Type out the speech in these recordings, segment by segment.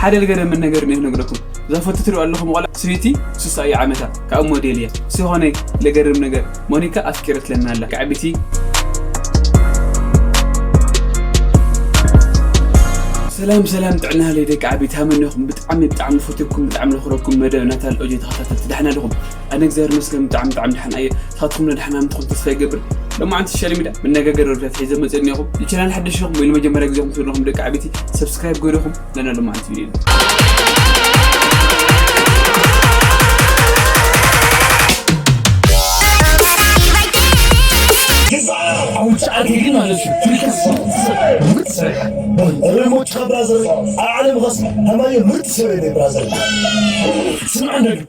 ሓደ ልገረምን ነገር እኒኦ ክነግረኩም። እዛ ፎቶ ትሪኡ ኣለኹም ቆልዓ፣ ስዊቲ ሱሳ እዩ ዓመታ፣ ካብኡ ሞዴል እያ። ዝኾነ ልገርም ነገር፣ ሞኒካ ኣፍቂረትለና ኣላ። ደቂ ዓቢቲ። ሰላም ሰላም፣ ጥዕና ሃለይ ደቂ ዓቢቲ፣ ሃመኒ ኢኹም? ብጣዕሚ ብጣዕሚ ፈትየኩም፣ ብጣዕሚ ለኽረኩም መደብ ናታል ኦጂ ተኸታተልቲ፣ ደሕና ዲኹም? ኣነ እግዚኣብሔር ይመስገን ብጣዕሚ ብጣዕሚ ደሓን እየ። ንስኻትኩም እውን ደሓን ምዃንኩም ተስፋ ይገብር። ሎማዓንቲ ሶሻል ሚድያ መነጋገሪ ወረታት ሒዘ መፅእ እኒኹም። ንቻናል ሓደሽ ኢኹም ወይ ንመጀመርያ ግዜ ትሪኡ ኣለኹም ደቂ ዓቢቲ፣ ሰብስክራይብ ገይርኩም ለና ሎማዓንቲ ቪድዮ። ኣውጫ ኣድርጊ ማለት እዩ። ፍሪከስ ምርጥ ሰብ። እረ ሞጭካ ብራዘር፣ ኣብ ዓለም ኸስ ከማየ ምርጥ ሰብ የለ ብራዘር። ስምዓ እንደግ።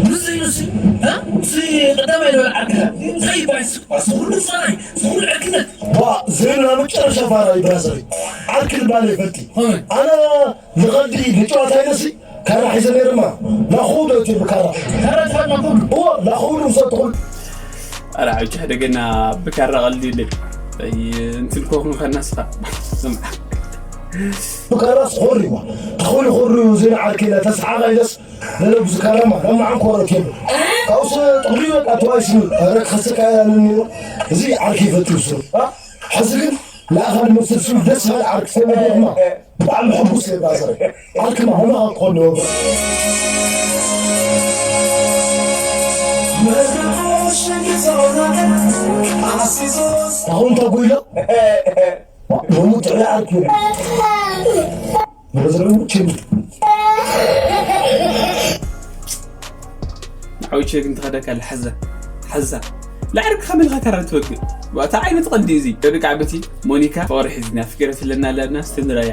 ንሱ እዩ ንሱ። እ? ንሱ ቀዳማይ ልበል ዓርክና። እንታይ ይባል እሱ? እሱ ኩሉ ጸራይ፣ እሱ ኩሉ ዕርክነት። ዋ፣ ዜና መጨረሻ ፋራ እዩ ብራዘር። ዓርኪ ልባል ይፈልጥ። እ። ኣነ ንቐልዲ ንጨዋታ ይነሲ ካራ ሒዘ ነይርማ። ናኹ ዶ እትብል ብካራ? ካራ ትፈልጥ ናኹ? እዎ፣ ናኹ ዶ ምሰጥኹል? ኣረ፣ ዓውቻ ደገና ብካራ ቀልዲ የለን። ኣይ፣ እንትን ኮኹን ከናስኻ። ስምዓ። ብካራ ስኾሪ ዋ። ተኾሪ ኾሪ ዜና ዓርኪ ኢላ ተስሓቓ ኢለስ ለለብዙ ካራማ፣ ለማዓን ኮረት የብሉ። ካብኡ ሰብ ጥቕልዩ በቃ ተባይሱ፣ ኧረ ክኸስካ ያንን ነይሩ። እዚ ዓርኪ ይፈቱ እሱ። አ? ሕዚ ግን ንኣኻ ንመስል ስም ደስ ዝብል ዓርኪ ሰሚዕኩማ። ብጣዕሚ ሕጉስ እየ ብራዘር። ዓርክና ሆኖ ክኾን ኣለዎ። ኣኹም ተጉይሎ። ሎሚ ጥዑይ ዓርኪ። ንብረዘረቡ ችም። ንዓውቼ ግን ትኸደካ ለሓዛ። ሓዛ። ለዓርኪ ከመይ ኢልካ ካራ ትወግእ? ዋታ ዓይነት ቐልዲ እዚ? ደቂ ዓበቲ ሞኒካ ፍቕሪ ሒዝና ፍቅረት ኣለና ኣለና ስትንራያ።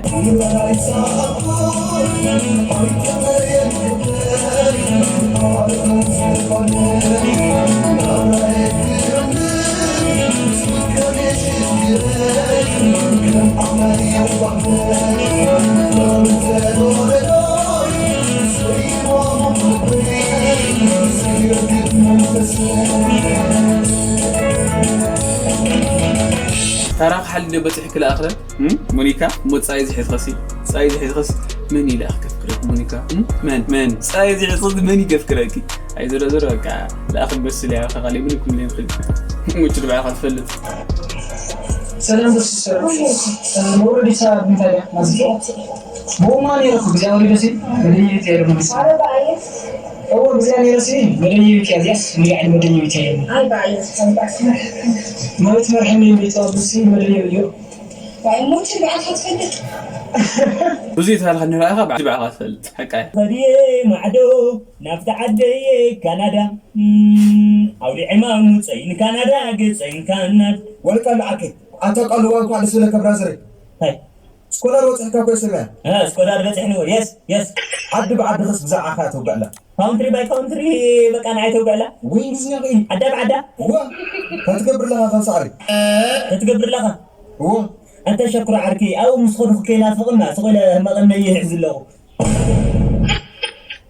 ታራ ክሓሊ ዶ በፂሕ ክልኣኽለ? እም? ሞኒካ፣ ሞ ፃይ ዝሒዝኸሲ? ፃይ ዝሒዝኸስ? መን ይልኣኽ ከፍቅረኪ ሞኒካ? እም? መን? መን? ፃይ ዝሒዝኸስ መን ይገፍቅረኪ? ኣይ፣ ዞሮ ዞሮ፣ በቃ፣ ለኣኽል መስል እያ፣ ካኻሊ ምን እኩም ሌም ኽል። ሙች ድባይ ኻትፈልጥ። ሰላም፣ ደስ ይላል። መውረድ ይሰራል፣ ምን ታዲያ? ማዝጊያ። ቦማ ነው የረኩ፣ ጊዜ አውሪ ደስ ይል። መደየቢት ያለው ነው። እዎ፣ ጊዜ ነው የረሲ፣ መደየቢት ያዝ፣ ያዝ፣ ምን ያህል መደየቢት ያለው? አይ፣ በአየር፣ አይ፣ በአየር። ማለት መርሐም የሚጠዋብ ሲ መደየቢት። ዋይ፣ ሙች ድባይ ኻትፈልጥ። ብዙ የተባልካ ንረኣኻ፣ ብዓኻ ትፈልጥ፣ ሓቃ እያ። ኸድየ ማዕዶ ናብቲ ዓደየ ካናዳ፣ እም፣ ኣውሊዐ ማሙፀይ ንካናዳ ገፀይ ንካናዳ። ወልቀ ለዓከ፣ ኣታ ቃል እዋ እንኳዕ ደስ በለካ ብራዘረይ። ታይ? ስኮላር በፂሕካ እኮ ይሰምዐ። እ፣ ስኮላር በፂሕኒ እዎ፣ የስ፣ የስ። ዓዲ ብዓዲ ኸስ ብዛዕባኻ ተውግዕላ። ካውንትሪ ባይ ካውንትሪ በቃ ንዓይ ተውግዕላ። ወይ እንግሊዝኛ ኽእል። ዓዳ ብዓዳ። እዋ፣ እንታይ ትገብር ኣለኻ ካብ ሳዕሪ? እንታይ ትገብር ኣለኻ? እዋ። ኣንታ ሸኩር ዓርኪ፣ ኣብኡ ምስ ኸድኹ ከይናፍቕና፣ ስቕ ኢለ መቐነይ ይሕዝ ኣለኹ።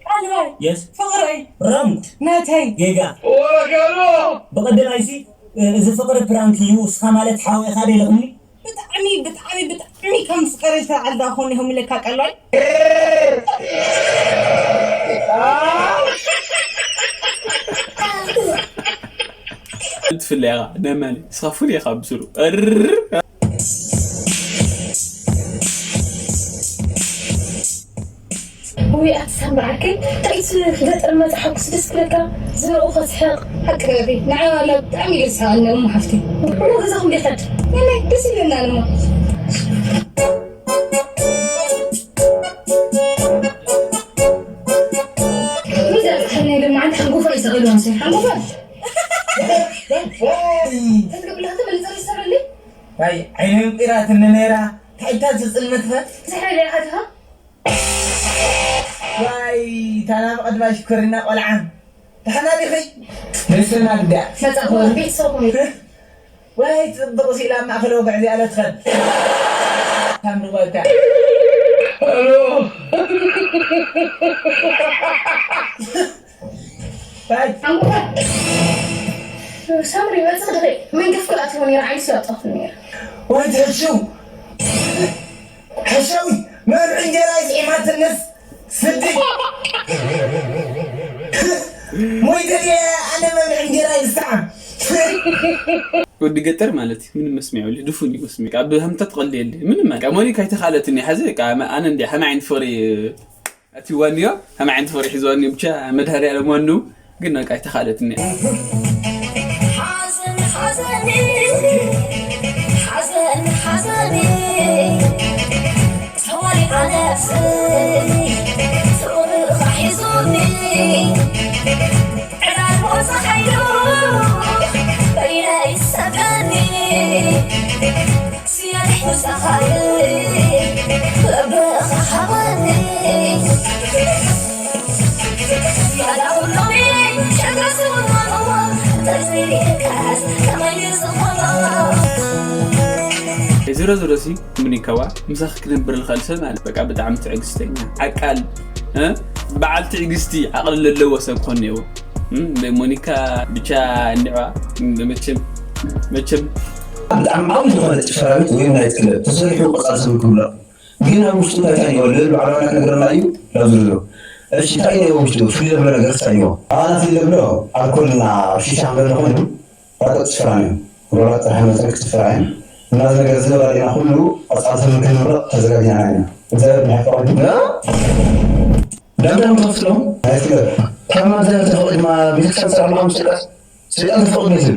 ቃልባይ፣ የስ። ፍቕረይ፣ ራውንድ፣ ናተይ፣ ጌጋ። ወገኖ! ብቐደማይሲ፣ እዚ ፍቕሪ ፕራንክ እዩ፣ እስኻ ማለት ሓው ኢኻ ዶ ኢልኽኒ? ብጣዕሚ፣ ብጣዕሚ፣ ብጣዕሚ ከም ፍቕሪ ዝተባዓል ዶ ኣኾን ኢኹም ኢለካ ቀልባይ? ትፍለ ኢኻ፣ ነመን፣ እስኻ ፍሉይ ኢኻ ብስሩ። እርር! ውይ ኣቲ ሳምሪ ዓርከይ፣ ጥሪት ገጠር መጽሓፍኩስ ደስ ክብለካ፣ ዝነቑ ከስሕቕ። ሓቂ ረቢ፣ ንዓይ ዋላ ብጣዕሚ እዩ ዘስሕቐኒ እሞ ሓፍተይ። እሞ ገዛኹም ዶ ይኸድ? ነናይ ደስ ይብለና እሞ። ምዘርግሐኒ ድማ ዓንዲ ሓንጎፋ እዩ ሰቒሉ፣ ኣንሰይ ሓንጎፋ። ተዝገብለካ ተመልጸ ዝሰረለይ። ዋይ፣ ዓይነይ እንቂራትኒ ነይራ። እንታይ እታ ዝጽልመት ፈ? ዝሕረለይ ዓድኻ? ዋይ፣ እታ ናብ ቐድማ ሽኮሪና ቆልዓ። ደሓና ዲኺ? ደሰና ግዳ። መጻኹ ቤተሰብኩም እዩ። ዋይ፣ ጽብቕ ሲላ ማእኸል ወግዕ እዚኣ ለትኸድ። ታምሪ ጓልካ። ኣሎ። ዋይ። ኣንጎፋ። ሳምሪ፣ መጽእ ድኺ? መንገፍ ክልኣትዎ ነይረ፣ ዓይንስ ያውጣኹ ነይረ። ዋይ፣ ትሕሽው። ሕሸዊ። መብልዒ እንጀራ ይስዒማትንስ ስዲ። ሞይተ ድየ ኣነ መብልዒ እንጀራ ይስዓም። ወዲ ገጠር ማለት እዩ። ምንም መስሚዕ የብሉ። ድፉን እዩ መስሚዕ። ካብ ሃምታ ትቐልድ የለ። ምንም ማለት። ካብ ሞኒካ ኣይተኻለትኒ። ሐዚ ካብ ኣነ እንዲ ሃና ዓይን ፍቕሪ ኣትዋኒዮ። ሃና ዓይን ፍቕሪ ሒዝዋኒ። ብቻ መድሃርያ ለመኑ ግን በቃ ኣይተኻለትኒ። ሓዘን ሓዘኒ ሓዘን ሓዘኒ ተዋሊዓ ነፍሰይ ፍቕርኻ ሒዙኒ ዕላል ወፀሓዮ በይነይ ሰገኒ ስያድሕ ምሳኻይ ልብኻ ሓበኒ ዝሮ ዝሮ ሲ ምኒካዋ ምሳኺ ክነብር ዝኽእል ሰብ ማለት በቃ ብጣዕሚ ትዕግስተኛ ዓቃል እ? በዓል ትዕግስቲ ዓቕሊ ዘለዎ ሰብ ክኾን ነይዎ እምበይ ሞኒካ ብቻ እንዲዕዋ መቸም መቸም ብጣዕሚ ዓብዪ ዝኾነ ጭፈራ ቤት ወይም ናይት ክለብ ተሰሪሑ ቅፃል ስም ክብሎ ግን ኣብ ውሽጡ እንታይ እንታይ እኒኦ ልብል ባዕሉ ኣምላክ ነግረና እዩ ናብ ዝርዝሩ እሺ እንታይ እኒኦ ውሽጡ ፍልይ ዘብሎ ነገር እንታይ እኒኦ ኣባና ፍልይ ዘብሎ ኣልኮል እና ሺሻ ክንበል ኮይኑ ራቀጥ ጭፈራ እዩ ሮራ ጥራሕ መድረክ ጭፈራ እዩ እና እዚ ነገር እዚ ነባሪና ኩሉ ቅፃል ስም ክንምረቕ ተዘጋጅና ኢና እግዚኣብሔር ብሓቂ ደምደም ተኸፍትሎም ናይት ክለብ ካብ ማዘር ተፈቒድማ ቤተክርስትያን ስራሕ ምኻም ስልጣት ስልጣን ተፈቕድ ቤትን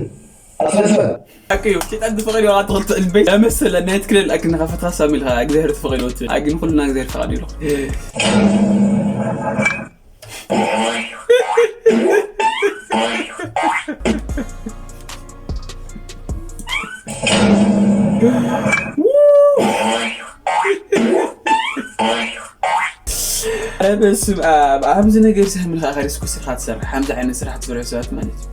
ኣትፈልፈል ሓቂ እዩ። ሰይጣን ዝፈቐድ ዋጋ ትኽእል ትእል በይ መሰለ ናይ ትክለል ኣክ ንኸፈትካ ሳሚ ኢልካ እግዚኣብሔር ዝፈቐድ ወት ኣግን ኩልና እግዚኣብሔር ፈቓድ ኢሉ። ኣረ በስም ኣብ ኣብዚ ነገር እዚ ምልካ ካሪስ ኩስኻ ትሰርሕ ሓምዚ ዓይነት ስራሕ ትሰርሑ ሰባት ማለት እዩ።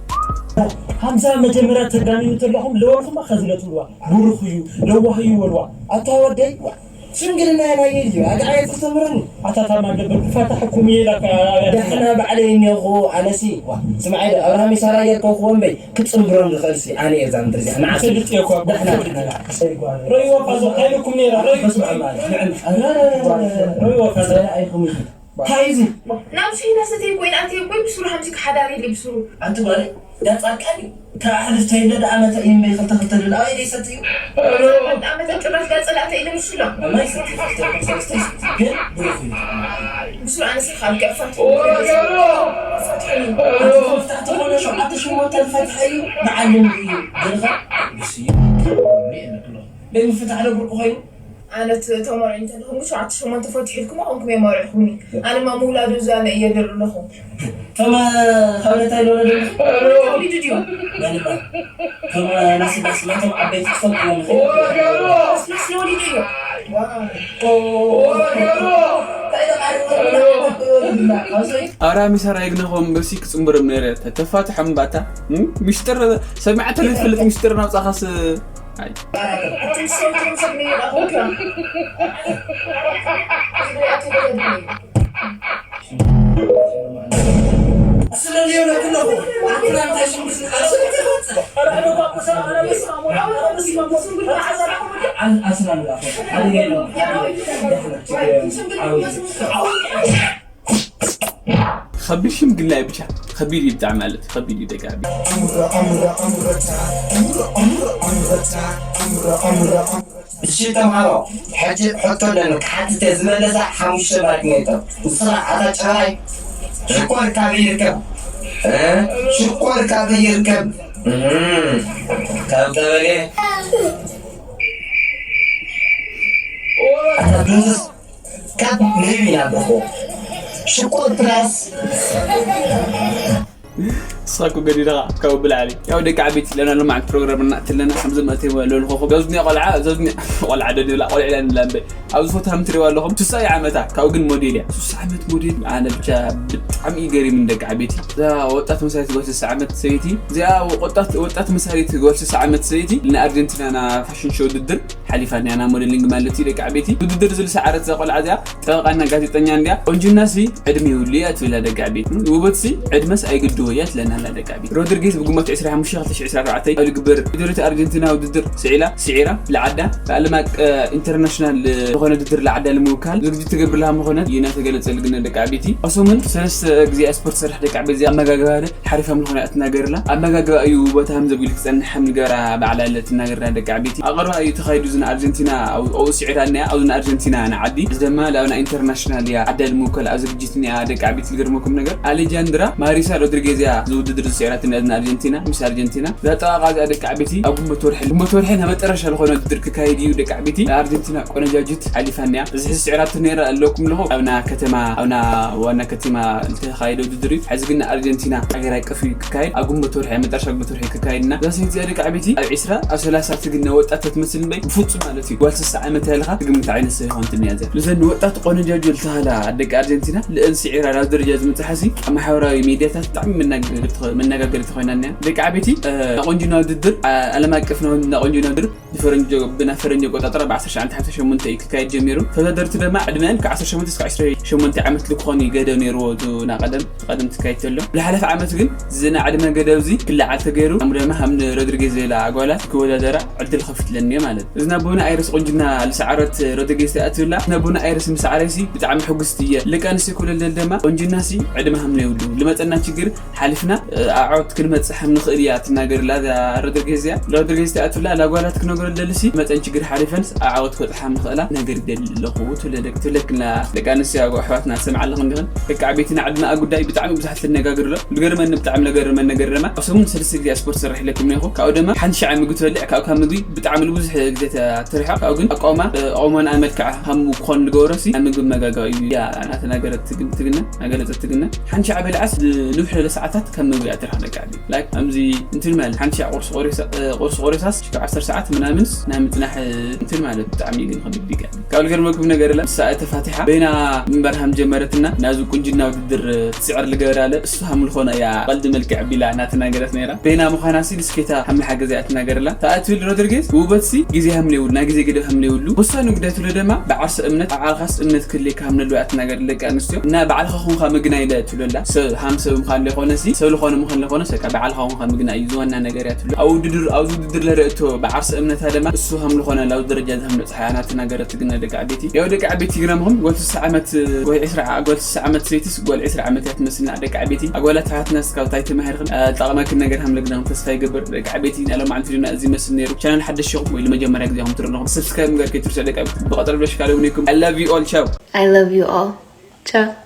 ሓምሳ መጀመርያ ተጋኒኑ ተለኹም ለወልኹም ኣኸዝለትልዋ ብሩኽ እዩ ለዋህ እዩ ወልዋ ኣታ ወደይ ሽምግልና ናይ ኢድ እዩ ኣግዓየ ተስተምረኒ ኣታ ታማ ደብር ክፋታ ሕኩም እየ ኢላካ ደሕና ባዕለይ እኒኹ ኣነሲ ስምዓይ ኣብርሃም ይሳራ የርከብክዎ እምበይ ክፅምብሮም ዝኽእል ሲ ኣነ እየ እዛ ምድሪ እዚኣ ንዓ ፈልጥ እየ እኮ ደሕና ደሕና ረይዎ ፋዞ ካይልኩም ነይራ ረይ ረይዎ ፋዞ እንታይ እዩ ናብ ሸይና ሰተይ ኮይን ኣትየ ኮይ ብሱሩ ሓምሲ ክሓዳር ኢሊ ብሱሩ ኣንቲ ጓለይ ዳፃቃን እዩ ካብ ኣሕልፍተይ እንደ ደኣ መተ እዩ እምበይ ክልተ ክልተ ልል ኣበይ ደይሰቲ እዩ ኣመተ ጭራሽ ዳፀላእተ ኢለ ምሽሎ ኣማይ ሰቲ ክልተ ሰለስተ ይሰቲ ግን ብሩኽ እዩ ብሱሩ ኣነስ ካብ ገዕፋት ፍታሕ ተኾነ ሸውዓተ ሸሞንተ ዝፈትሐ እዩ ንዓለም እዩ ገርኻ ብስዩ ደይ ምፍታሕ ዶ ብርቁ ኮይኑ ኣነ ተመርዒ እንተለኹም ሸውዓተ ሸሞንተ ፈትሒልኩም ኣኹምኩም የመርዕኹኒ ኣነማ ምውላዱ እዛነ እየ ደር ኣለኹ ተማ ካብ ነታይ ዶ ነደ ወሊዱ ድዩ መንባ ከም ናስዳስ ናቶም ዓበይቲ ትፈልጥዎም ይኽእል ስለ ወሊዱ እዩ ኣራ ሚሳራ ይግነኾም በሲ ክፅምብርም ነይረ ተፋትሖም ባታ ሚስጥር ሰሚዓተ ዘይትፈልጥ ሚስጥር ናውፃኻስ ከቢድ ሽምግልና እዩ ብቻ ከቢድ እዩ ብጣዕሚ ማለት ከቢድ እዩ ደቂ ዓቢ እሺ ተምሃሮ ሕጂ ሕቶ ኣለኒ ክሓትት እየ ዝመለሳ ሓሙሽተ ባርክ ነይጠር ንስኻ ኣታ ጨራይ ሽኮር ካበይ ይርከብ እ? ሽኮር ካበይ ይርከብ እም፣ ካብ ቀበሌ ኣታ ድንዙዝ ካብ ንህቢ ኢና ንረኽቦ ሽኮር ፕላስ ንስኻ እኮ ገዲድኻ ካብኡ ብላዕሊ ያው ደቂ ዓበይቲ ኣለና ሎማዓንቲ ፕሮግራም እናእትለና ከም ዝመእተይዎ ለልኾኹም ዘብዝኒያ ቆልዓ ዘብዝኒያ ቆልዓ ደድብላ ቆልዕ ኢላ ንላ እምበይ ኣብዚ ፎቶ ከም ትሪእዋ ኣለኹም ስሳ ዓመታ ካብኡ ግን ሞዴል እያ ስሳ ዓመት ሞዴል ኣነ ብቻ ብጣዕሚ እዩ ገሪምኒ ደቂ ዓበይቲ እዛ ወጣት መሳሪት ጓል ስሳ ዓመት ሰበይቲ እዚኣ ወጣት ወጣት መሳሪት ጓል ስሳ ዓመት ሰበይቲ ንኣርጀንቲና ና ፋሽን ሾው ውድድር ሓሊፋ እኒኣ ናብ ሞዴሊንግ ማለት እዩ ደቂ ዓበይቲ ውድድር ዝልሰዓረት እዛ ቆልዓ እዚኣ ጠበቃና ጋዜጠኛ እንዲያ ቆንጅና ሲ ዕድመ ይብሉ እያ ትብላ ደቂ ዓበይቲ ውበት ሲ ዕድመስ ኣይግድቦ እያ ትለና ኣላ ደቂ ዓበይቲ። ሮድሪጌዝ ብግንቦት ዕስራን ሓሙሽተን ክልተ ሽሕን ዕስራን ኣርባዕተን ኣብ ዝግበር ፊደሬቲ ኣርጀንቲና ውድድር ስዒላ፣ ስዒራ፣ ለዓዳ፣ ኣብ ዓለም ኣቀ-፣ ኢንተርናሽናል ዝኾነ ውድድር ለዓዳ ንምውካል ዝግጅት ትገብር ለሃ ምኾነት እዩ እናተገለጸ ዝግነ ደቂ ዓበይቲ። ኣብ ሰሙን ሰለስተ ግዜ ስፖርት ትሰርሕ ደቂ ዓበይቲ እዚኣ ኣመጋግባ ሓሪፋ ምኾነ እትናገርላ። ኣመጋግባ እዩ ቦታ ሃም ዘቢሉ ክጸንሕ ሃም ዝገበራ ባዕላ ኣለ ትናገርላ ደቂ ዓበይቲ። ኣቐርባ እዩ ተኻይዱ ዝን ኣርጀንቲና ኣብ-፣ ኣብኡ ስዒራ እኒኣ፣ ኣብ ዝን ኣርጀንቲና ንዓዲ። እዚ ድማ ላብና ኢንተርናሽናል እያ ዓዳ ንምውካል ኣብ ዝግጅት እኒኣ ደቂ ዓበይቲ። ዝገርመኩም ነገር ኣሌጃንድራ ማሪሳ ሮድሪጌዝ እያ ዝውድድር ዝስዕራት እኒኣ ዝን ኣርጀንቲና፣ ምስ ኣርጀንቲና። እዛ ጠቓቓ እዚኣ ደቂ ዓበይቲ ኣብ ግንቦት ወርሒ፣ ግንቦት ወርሒ ናብ መጠረሻ ዝኾነ ውድድር ክካይድ እዩ ደቂ ዓበይቲ። ኣርጀንቲና ቆነጃጅት ሓሊፋ እኒኣ። እዚ ሕዚ ስዕራቱ ነይራ ኣለኩም ኣለኹ ኣብና ከተማ፣ ኣብና ዋና ከተማ ዝተኻየደ ውድድር እዩ። ሕዚ ግን ኣርጀንቲና ሃገር ኣቀፍ እዩ ክካየድ። ኣብ ግንቦት ወርሒ፣ ኣብ መጠረሻ ግንቦት ወርሒ ክካየድ እና እዛ ሰይቲ እዚኣ ደቂ ዓበይቲ ኣብ ዕስራ ኣብ ሰላሳ ትግነ ወጣት ትመስል እምበይ ብፍጹም ማለት እዩ። ጓል ስሳ ዓመት ያልኻ ትግምት ዓይነት ሰብ ይኾን ትንያ እዚኣ። ልዘን ወጣት ቆነጃጆ ልተሃላ ደቂ ኣርጀንቲና ልእን ስዒራ ናብ ደረጃ ዝምጽሓሲ ኣብ ማሕበራዊ ሚዲያታት ብጣዕሚ መናገሪ ተኸ-፣ መነጋገሪ ተኾይና እኒያ። ደቂ ዓበይቲ፣ እ፣ ናቆንጅና ውድድር፣ አ-፣ ዓለም ኣቀፍ ናቆንጅና ውድድር ብፈረንጆ-፣ ብናይ ፈረንጆ ኣቆጻጽራ ብ ዓሰርተ ትሽዓተ ሓምሳ ሸሞንተ እዩ ክካየድ ጀሚሩ። ተወዳደርቲ ድማ ዕድመን ካብ ዓሰርተ ሸሞንተ እስካብ ዕስራን ሸሞንተ ዓመት ልክኾን እዩ ገደብ ነይርዎ፣ እቲ ናቀደም፣ ቀደም ትካየድ ተሎ። ብዝሓለፈ ዓመት ግን ዝና ዕድመ ገደብ እዚ ክለዓል ተገይሩ፣ ኣሙ ድማ ሃምኒ ሮድሪጌዝ ሌላ ኣጓላት ክወዳደራ ዕድል ከፍትለን እየ ማለት። እዚ ናብ ቡነ ኣይረስ ቆንጅና ልሰዓረት ሮድሪጌዝ ተኣትብላ፣ ናብ ቡነ ኣይረስ ምሰዓረሲ ብጣዕሚ ሕጉስቲ እየ። ልቃ ንሲ ኩለለል ድማ ቆንጅና ሲ ዕድመ ሃምነ ይብሉ። ልመጸና ችግር ሓሊፍና፣ እ፣ ኣዕወት ክንመጽሕ ንኽእል እያ ትናገርላ እዛ ሮድሪጌዝ እያ። ሮድሪጌዝ እቲኣቱላ ላጓላት ክነገሮ ደልሲ መጠን ችግር ሓሊፈንስ ኣዕወት ክበጽሓ ንኽእላ ነገር ይደሊ ኣለኹ ትብለ ደቂ ትብለክና ደቂ ኣንስትዮ ኣጓ ኣሕዋትና ትሰምዓ ኣለኹ እንዲኽን። ደቂ ዓበይትና ዕድመኣ ጉዳይ ብጣዕሚ ብዙሓት ትነጋገር ኣሎ። ዝገርመኒ ብጣዕሚ ነገር መነገር ድማ ኣብ ሰሙን ሰለስተ ግዜ ስፖርት ሰርሕ ኢለኩም ነኹ። ካብኡ ድማ ሓንቲ ሻዕ ምግቢ ትበልዕ፣ ካብ ካብ ምግቢ ብጣዕሚ ብዙሕ ግዜ ተ-፣ ትርሕቕ። ካብኡ ግን ኣቋውማ፣ እ፣ ኣቋውማን ኣመልክዓ ከም ክኾን ዝገበረሲ ኣብ ምግቢ መጋጋዊ እዩ እያ እናተናገረት ትግ-፣ ትግነ፣ እናገለጸት ትግነ። ሓንቲ ሻዕ በልዓስ ንውሕ ለለ ሰዓታት ከም ምግቢ ኣትርሓ ደቂ ዓዲ። ላይክ፣ ከምዚ እንትን ማለት ሓንቲ ሻዕ ቁርሲ ቆሪሳ-፣ እ፣ ቁርሲ ቆሪሳስ ሽዑ ዓሰርተ ሰዓት ምናምንስ ናይ ምጽናሕ፣ እ፣ እንትን ማለት ብጣዕሚ ግን ከቢድ ቢጋ። ካብ ልገርመኩም ነገር ለ፣ ንሳ ተፋቲሓ በይና ምንባር ሃም ጀመረትና፣ ናዚ ቁንጅና ውድድር ትስዕር ልገበራ ለ፣ እሱ ሃም ልኾነ እያ፣ ቀልዲ መልክዕ ቢላ እናተናገረት ነይራ። በይና ምዃና ሲ ንስኬታ ሃም ልሓገዝ እያ ትናገርላ። ተኣትብል ሮድሪጌዝ፣ ውበት ሲ ግዜ ሃም ለይብሉ፣ ናይ ግዜ ገደብ ሃም ለይብሉ። ወሳኒ ጉዳይ ትብሎ ደማ፣ ብዓርሰ እምነት፣ ኣብ ዓልኻስ እምነት ክልካ ሃም ነልዋ እያ ትናገር ደቂ ኣንስትዮ። እና ባዕልኻ ኾንካ ምግናይ ለ ትብለላ። ሰብ፣ ሃም ሰብ ምዃን ለኾነ ሲ፣ ሰብ ልኾነ ምዃን ለኾነ፣ ሰካ ባዕልኻ ኾንካ ምግናይ እዩ ዝዋና ነገር እያ ትብሎ። ኣብ ውድድር፣ ኣብዚ ውድድር ለርእቶ ብዓርሰ እምነታ ደማ፣ እሱ ሃም ልኾነ ላብ ደረጃ ዝሃም ነጽሓ እያ እናተናገረት ትግነ ደቂ ዓበይቲ። ያው ደቂ ዓበይቲ ይግረምኹም፣ ጓል ስሳ ዓመት፣ ጓል ዕስራ፣ ጓል ስሳ ዓመት ሰይትስ፣ ጓል ዕስራ ዓመት እያ ትመስልና ደቂ ዓበይቲ። ኣጓላት ኣሕዋትና እስካብ ታይ ተማሂርክን፣ እ፣ ጠቕመክን ነገር ሃም ለግዳም ተስፋ ይገብር። ደቂ ዓበይቲ፣ ናይ ሎማዓንቲ ቪድዮና እዚ ይመስል ነይሩ። ቻነል ሓደሽ ሸኹም ወይ ለመጀመርያ ግዜ ኹም ትርእዩ ኣለኹም፣ ሰብስክራይብ ምግባር ከይትርስዑ ደቂ ዓበይቲ። ብቐጠር ብለሽ ካልእ እውን ይኩም። I love you all. Ciao. I love you all. Ciao.